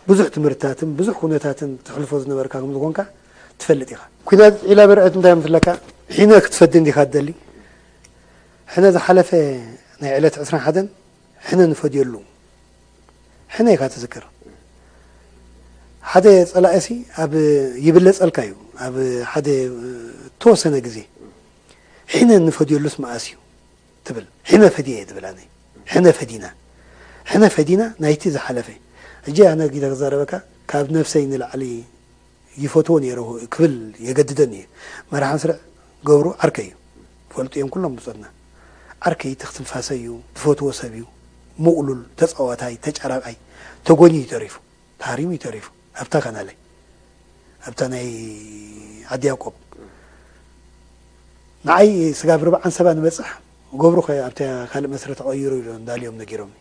ብዙሕ ትምህርትታትን ብዙሕ ኩነታትን ተሕልፎ ዝነበርካ ከም ዝኾንካ ትፈልጥ ኢኻ። ኩናት ዒላ በርዕድ እንታይ እዮም ትብለካ? ሒነ ክትፈዲ እንዲኻ ትደሊ። ሕነ ዝሓለፈ ናይ ዕለት ዕስራን ሓደን ሕነ ንፈድየሉ ሕነ ኢኻ ትዝክር። ሓደ ጸላእሲ ኣብ ይብለጸልካ እዩ። ኣብ ሓደ ተወሰነ ግዜ ሕነ ንፈድየሉስ መኣስ እዩ ትብል። ሕነ ፈድየ እየ ትብል ኣነ። ሕነ ፈዲና። ሕነ ፈዲና ናይቲ ዝሓለፈ። ሕጂ ኣነ ጊደ ክዛረበካ ካብ ነፍሰይ ንላዕሊ ይፈትዎ ነይረ ክብል የገድደኒ እዩ። መርሓ ስርዕ ገብሩ ዓርከይ እዩ። ፈልጡ እዮም ኩሎም ብጾትና። ዓርከይ ትኽትንፋሰ እዩ። ዝፈትዎ ሰብ እዩ። ምቕሉል፣ ተጻዋታይ፣ ተጫራቃይ፣ ተጎንዩ እዩ ተሪፉ። ተሃሪሙ እዩ ተሪፉ። ኣብታ ካናለይ። ኣብታ ናይ ዓዲ ያቆብ። ንዓይ ስጋብ ርብዓን ሰባ ንበጽሕ ገብሩ ከ ኣብታ ካልእ መስረ ተቐይሩ ኢሉ እንዳልዮም ነጊሮምኒ።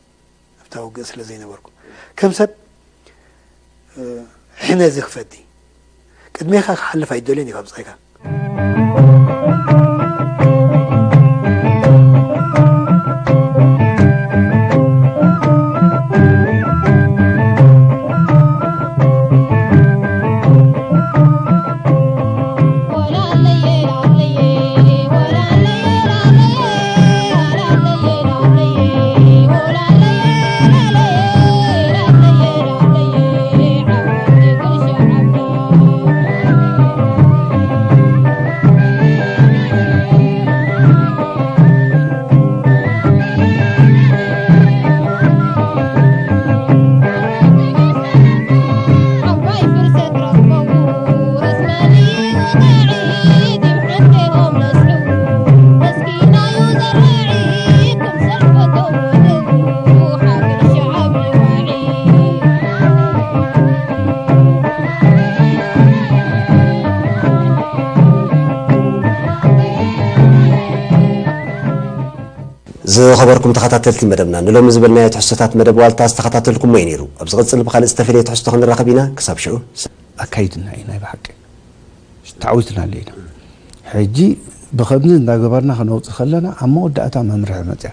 ኣብታ ውግእ ስለ ዘይነበርኩ ከም ሰብ ሕነ እዚ ክፈዲ ቅድሜኻ ክሓልፍ ኣይደልዮን እዩ ካብ ጻይካ። ዝኸበርኩም ተኸታተልቲ መደብና፣ ንሎሚ ዝበልናዮ ትሕዝቶታት መደብ ዋልታ ዝተኸታተልኩሞ እዩ ነይሩ። ኣብ ዝቕጽል ብኻልእ ዝተፈለየ ትሕዝቶ ክንራኸብ ኢና። ክሳብ ሽዑ። ኣካይድና እዩ ናይ ብሓቂ። ተዓዊትና ኣለና። ሕጂ ብኸምዚ እንዳገበርና ክነውጽእ ከለና ኣብ መወዳእታ መምርሒ መጽያ።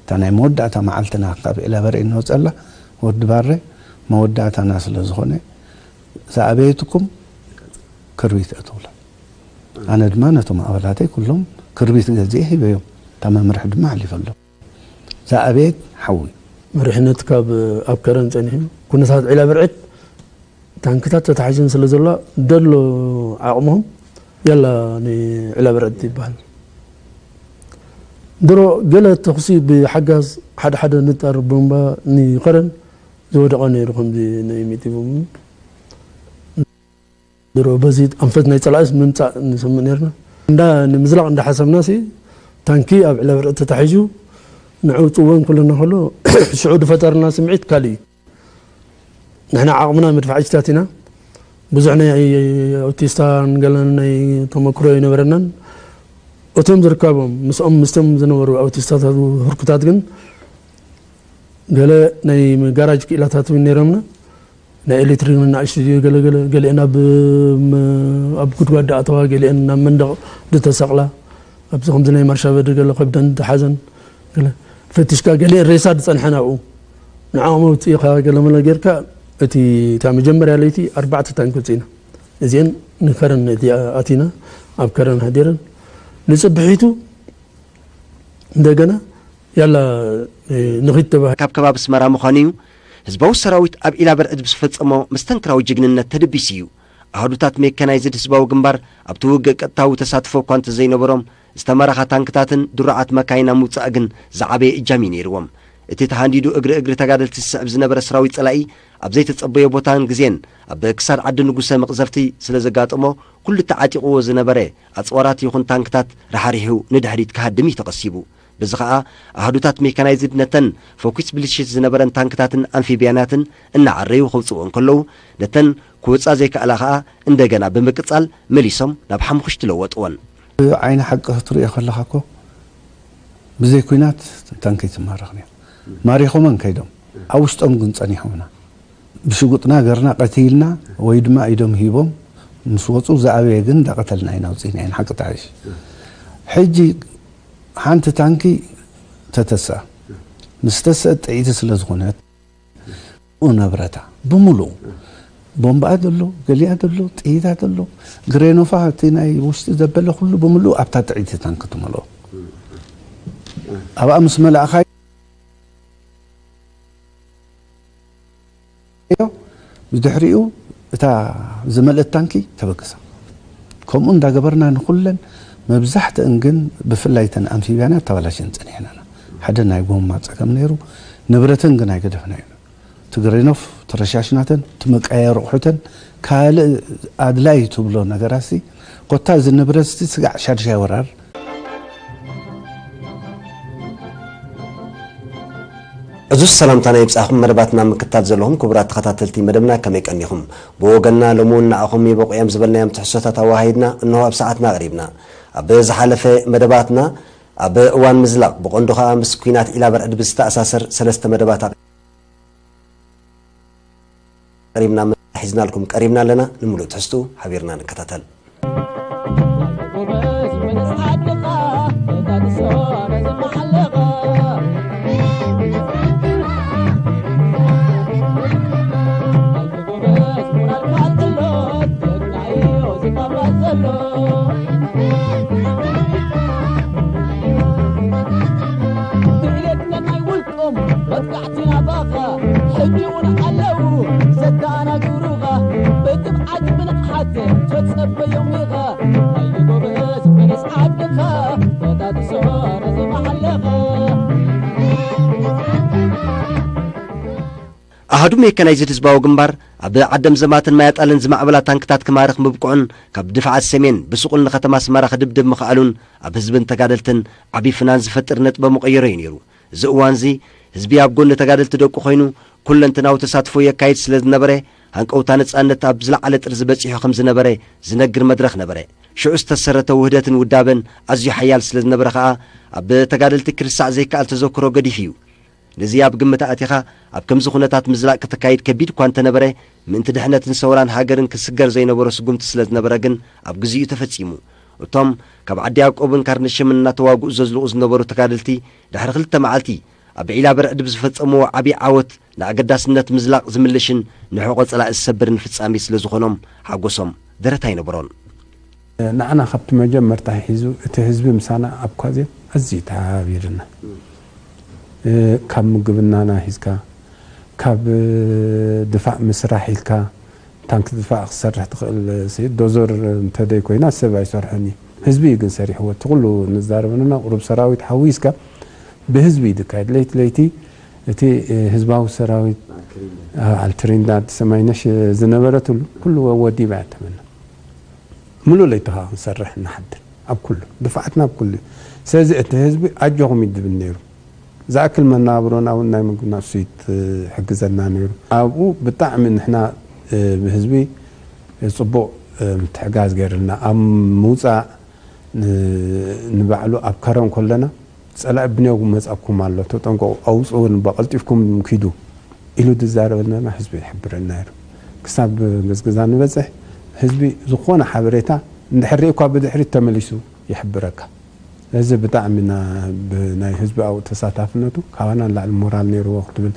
እታ ናይ መወዳእታ መዓልትና ካብ ዒላበርዒ እንወጸላ ወዲ ባረ መወዳእታና ስለ ዝኾነ ዝኣበየትኩም ክርቢት እትብሎ። ኣነ ድማ ነቶም ኣባላተይ ኩሎም ክርቢት ገዚኤ ሂበዮም። እታ መምርሒ ድማ ሓሊፈሎም። ዝኣበየት ሓዊ። መሪሕነት ካብ ኣብ ከረን ጸኒሑ ኩነታት ዒላ ብርዕድ ታንክታት ተታሒዘን ስለ ዘለዋ ደሎ ዓቕሞም ያላ ንዒላ ብርዕድ ይበሃል። ድሮ ገለ ተኹሲ ብሓጋዝ ሓደ ሓደ ንጣር ቦምባ ንኸረን ዝወደቐ ነይሩ ከምዚ ናይ ሚጢ ቦምብ። ድሮ በዚ ኣንፈት ናይ ጸላእስ ምምጻእ ንሰምዕ ነርና። እንዳ ንምዝላቕ እንዳሓሰብና ሲ ታንኪ ኣብ ዕለብርዕ ተታሒዙ ንዕኡ ጽወን ኩልና ከሎ ሽዑ ዝፈጠርና ስምዒት ካልእ እዩ። ንሕና ዓቕምና መድፍዓጅታት ኢና። ብዙሕ ናይ ኣውቲስታን ገለን ናይ ተመክሮ ኣይነበረናን። እቶም ዝርከቦም ምስኦም ምስቶም ዝነበሩ ኣውቲስታት ህርኩታት ግን ገለ ናይ ጋራጅ ክኢላታት እውን ነይሮምና። ናይ ኤሌክትሪክ ንኣሽቱ ገለገለ ገሊአን ኣብ ም- ኣብ ጉድጓድ ኣተዋ፣ ገሊአን ናብ መንደቕ ዝተሰቕላ፣ ኣብዚ ከምዚ ናይ ማርሻ በድር ገለ ከብደን ተሓዘን ገለ ፈቲሽካ፣ ገሊአን ሬሳ ዝፀንሐን ኣብኡ ንዓኦም ኣውፅኢኻ ገለመለ ጌርካ፣ እቲ እታ መጀመርያ ለይቲ ኣርባዕተ ታንክ ውፅኢና። እዚአን ንከረን እቲ ኣቲና ኣብ ከረን ሃዲረን ንፅብሒቱ እንደገና ያላ ንኺድ ተባሂሉ። ካብ ከባቢ ኣስመራ ምዃኑ እዩ። ህዝባዊ ሰራዊት ኣብ ኢላበርዕድ ብዝፈጸሞ መስተንክራዊ ጅግንነት ተደቢሱ እዩ። ኣሃዱታት ሜካናይዝድ ህዝባዊ ግንባር ኣብቲ ውግእ ቀጥታዊ ተሳትፎ እኳ እንተዘይነበሮም፣ ዝተመረኻ ታንክታትን ድሩዓት መካይን ኣብ ምውጻእ ግን ዝዓበየ እጃም እዩ ነይርዎም። እቲ ተሃንዲዱ እግሪ እግሪ ተጋደልቲ ዝስዕብ ዝነበረ ሰራዊት ጸላኢ ኣብ ዘይተጸበዮ ቦታን ግዜን ኣብ ክሳድ ዓዲ ንጉሰ መቕዘፍቲ ስለ ዘጋጠሞ፣ ኩሉ ተዓጢቕዎ ዝነበረ ኣጽዋራት ይኹን ታንክታት ራሕሪሑ ንድሕሪት ክሃድም እዩ ተቐሲቡ። በዚ ኸኣ ኣህዱታት ሜካናይዝድ ነተን ፈኲስ ብልሽት ዝነበረን ታንክታትን ኣምፊብያናትን እናዓረዩ ከውጽእዎ እንከለዉ፣ ነተን ክወጻ ዘይከኣላ ኸኣ እንደገና ብምቅጻል መሊሶም ናብ ሓሙኽሽቲ ለወጥወን። ዓይኒ ሓቂ ክትሪኦ ከለኻ እኮ ብዘይ ኲናት ታንኪ ትማረኽን እያ። ማሪኾመን ከይዶም ኣብ ውሽጦም ግን ጸኒሖምና። ብሽጉጥና ገርና ቀቲልና ወይ ድማ ኢዶም ሂቦም ምስ ወጹ ዝኣበየ ግን እንዳቐተልና ኢና ውጺእና ኢና ሓቂ ተሓይሽ። ሕጂ ሓንቲ ታንኪ ተተስኣ። ምስ ተስአት ጥዒቲ ስለ ዝኾነት ንብረታ ብምሉኡ ቦምባኣ ዘሎ፣ ገሊኣ ዘሎ፣ ጥይታት ኣሎ፣ ግሬኖፋ እቲ ናይ ውሽጢ ዘበለ ኩሉ ብምሉኡ ኣብታ ጥዒቲ ታንኪ ትመልኦ። ኣብኣ ምስ መላእኻዮ ብድሕሪኡ እታ ዝመልእት ታንኪ ተበግሳ። ከምኡ እንዳገበርና ንኹለን መብዛሕትአን ግን ብፍላይ እተን ኣምፊብያና ተባላሽን ጸኒሕና ኢና። ሓደ ናይ ጎማ ጸገም ነይሩ፣ ንብረተን ግን ኣይገደፍናዮን። ትግሬኖፍ ተረሻሽናተን፣ ትመቀያየሩ ኣቑሑተን፣ ካልእ ኣድላይ ትብሎ ነገራሲ፣ ኮታ እዚ ንብረትሲ ስጋዕ ሻድሻይ ወራር። ዕዙዝ ሰላምታና ይብጻኹም መደባትና ምክትታል ዘለኹም ክቡራት ተኸታተልቲ መደብና ከመይ ቀኒኹም? ብወገንና ሎሚ እውን ንዓኹም ይበቑ እዮም ዝበልናዮም ትሕዝቶታት ኣወሃሂድና እንሆ ኣብ ሰዓትና ኣቕሪብና። ኣብ ዝሓለፈ መደባትና ኣብ እዋን ምዝላቕ ብቐንዱ ከኣ ምስ ኲናት ዒላ በርዕድ ብዝተኣሳሰር ሰለስተ መደባት ኣቕሪብና ሒዝናልኩም ቀሪብና ኣለና። ንምሉእ ትሕዝትኡ ሓቢርና ንከታተል። ኣሃዱ ሜካናይዝድ ህዝባዊ ግንባር ኣብ ዓደም ዘማትን ማያጣልን ዝማዕበላ ታንክታት ክማርኽ ምብቅዑን ካብ ድፍዓት ሰሜን ብስቑል ንከተማ ኣስመራ ክድብድብ ምኽኣሉን ኣብ ህዝብን ተጋደልትን ዓቢ ፍናን ዝፈጥር ነጥበ መቐየሮ እዩ ነይሩ። እዚ እዋንዚ ህዝቢ ኣብ ጎኒ ተጋደልቲ ደቁ ኮይኑ ኩለንትናዊ ተሳትፎ የካይድ ስለ ዝነበረ፣ ሃንቀውታ ነጻነት ኣብ ዝለዓለ ጥርዚ በጺሑ ከም ዝነበረ ዝነግር መድረኽ ነበረ። ሽዑ ዝተሰረተ ውህደትን ውዳበን ኣዝዩ ሓያል ስለ ዝነበረ ከኣ ኣብ ተጋደልቲ ክርሳዕ ዘይከኣል ተዘክሮ ገዲፉ እዩ። ነዚ ኣብ ግምት ኣእቲኻ ኣብ ከምዚ ኩነታት ምዝላቕ ክተካይድ ከቢድ እኳ እንተነበረ፣ ምእንቲ ድሕነትን ሰውራን ሃገርን ክስገር ዘይነበሮ ስጉምቲ ስለ ዝነበረ ግን ኣብ ግዚኡ ተፈጺሙ። እቶም ካብ ዓዲ ያዕቆብን ካርንሽምን እናተዋግኡ ዘዝልቑ ዝነበሩ ተጋደልቲ ድሕሪ ክልተ መዓልቲ ኣብ ዒላ በርዕድ ብዝፈጸምዎ ዓቢ ዓወት ንኣገዳስነት ምዝላቕ ዝምልሽን ንሕቖ ጸላኢ ዝሰብርን ፍጻሜ ስለ ዝኾኖም ሓጎሶም ደረት ኣይነበሮን። ንዓና ካብቲ መጀመርታ ሒዙ እቲ ህዝቢ ምሳና ኣብ ኳዜን ኣዝዩ ተሓባቢርና። እ፣ ካብ ምግብናና ሒዝካ፣ ካብ፣ እ፣ ድፋዕ ምስራሕ ኢልካ፣ ታንክ ድፋዕ ክትሰርሕ ትኽእል፣ ሲ፣ ዶዘር እንተደይ ኮይና ሰብ ኣይሰርሖን እዩ። ህዝቢ እዩ ግን ሰሪሕዎ። እቲ ኩሉ ንዛረበ ነና ቁሩብ ሰራዊት ሓዊስካ ብህዝቢ እዩ ዝካየድ። ለይቲ ለይቲ እቲ፣ እ፣ ህዝባዊ ሰራዊት፣ አ፣ ኣልትሪንዳድ ሰማይነሽ ዝነበረትሉ ኩሉ ወዲባ እያ ተመና። ምሉእ ለይቲ ኸኣ ክንሰርሕ ንሓድር ኣብ ኩሉ፣ ድፍዓትና ኣብ ኩሉ እዩ። ስለዚ እቲ ህዝቢ ኣጆኹም እዩ ዝብል ነይሩ። ዝኣክል መነባብሮና እውን ናይ ምግብና እሱ እዩ ዝሕግዘና ነይሩ። ኣብኡ ብጣዕሚ ንሕና፣ እ፣ ብህዝቢ ጽቡቕ፣ እ፣ ምትሕጋዝ ገይርልና። ኣብ ምውጻእ ን-፣ ንባዕሉ ኣብ ከረን ከለና ጸላኢ ብንዮጉ መጻኩም ኣሎ፣ ተጠንቀቑ፣ ኣውጽኡን፣ በቐልጢፍኩም ኪዱ ኢሉ ዝዛረበልና ህዝቢ ይሕብረና ነይሩ። ክሳብ ገዝግዛ ንበጽሕ ህዝቢ ዝኾነ ሓበሬታ እንድሕር ሪእኳ ብድሕሪት ተመሊሱ ይሕብረካ። እዚ ብጣዕሚ ና-፣ ብ-፣ ናይ ህዝቢ ኣብኡ ተሳታፍነቱ ካባና ንላዕሊ ሞራል ነይርዎ ክትብል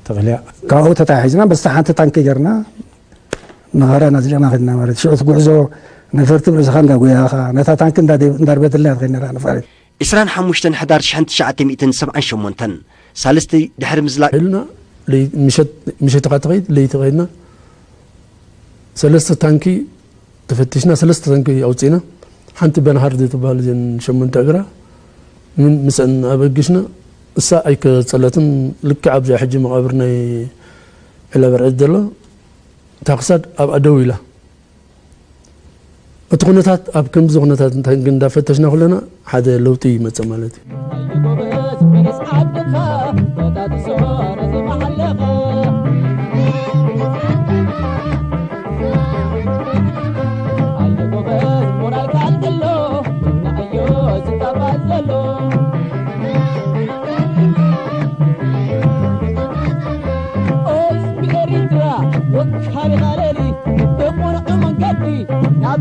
ትኽእል እያ። ካብኡ ተተሓሒዝና በስተ ሓንቲ ታንኪ ጌርና መቐረ ኣዝሊቕና ከድና ማለት ሽዑ እቲ ጉዕዞ ነፈርቲ ብርእስኻ እንዳጎያኻ ነታ ታንኪ እንዳደ-፣ እንዳርበትልና እያ ትኸይድ ነራ ነፋሪት። ዕስራን ሓሙሽተን ሕዳር ሽሕን ትሽዓተ ሚእትን ሰብዓን ሸሞንተን ሳልስቲ ድሕሪ ምዝላቕ ኢልና ለይ-፣ ምሸት፣ ምሸት ኢኻ ትኸይድ፣ ለይቲ ኸይድና ሰለስተ ታንኪ ተፈቲሽና፣ ሰለስተ ታንኪ ኣውፂእና። ሓንቲ በንሃርድ ትበሃል እዘን ሸሞንተ እግራ ምን-፣ ምስአን ኣበጊስና፣ እሳ ኣይከፀለትን። ልክዕ ኣብዚኣ ሕጂ መቓብር ናይ ዕላበርዕድ ዘሎ እታ ክሳድ ኣብኣ ደው ኢላ። እቲ ኩነታት ኣብ ከምዚ ኩነታት እንታይ ግን እንዳፈተሽና ኩለና ሓደ ለውጢ ይመጽእ ማለት እዩ።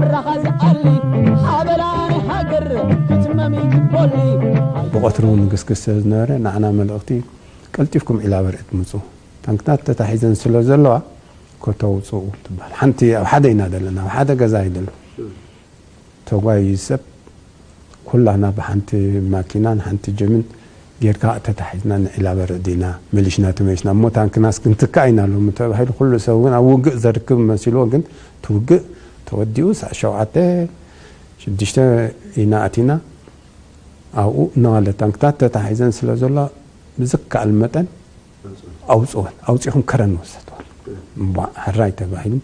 ብራኻ ዝኣሊ ሓበላ ናይ ሃገር ክትመም ይግበሉ። ብቐትሩ እውን ግስግስ ስለ ዝነበረ ንዓና መልእኽቲ ቀልጢፍኩም ዒላ በርዒ ትምፁ፣ ታንክታት ተታሒዘን ስለ ዘለዋ ከተውፅኡ ትበሃል። ሓንቲ ኣብ ሓደ ኢና ዘለና፣ ኣብ ሓደ ገዛ ኣይደለን። ተጓዩ ሰብ ኩላና ብሓንቲ ማኪናን ሓንቲ ጅምን ጌርካ ተታሒዝና ንዒላ በርዒ ዲና መሊሽና ተመሊስና እሞ ታንክናስ ክንትካእ ኢና ሎሚ ተባሂሉ ኩሉ ሰብ እውን ኣብ ውግእ ዘርክብ መሲልዎ ግን እቲ ውግእ ተወዲኡ ሳዕ ሸውዓተ ሽዱሽተ ኢና ኣቲና ኣብኡ እናዋለ ታንክታት ተታሒዘን ስለ ዘሎ ብዝከኣል መጠን ኣውፅወን ኣውፂኹም ከረን ወሰድወን እምቧ ሕራይ ተባሂሉ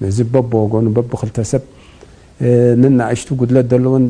ነዚ በብወገኑ በብክልተ ሰብ ንናእሽቱ ጉድለት ዘለዎን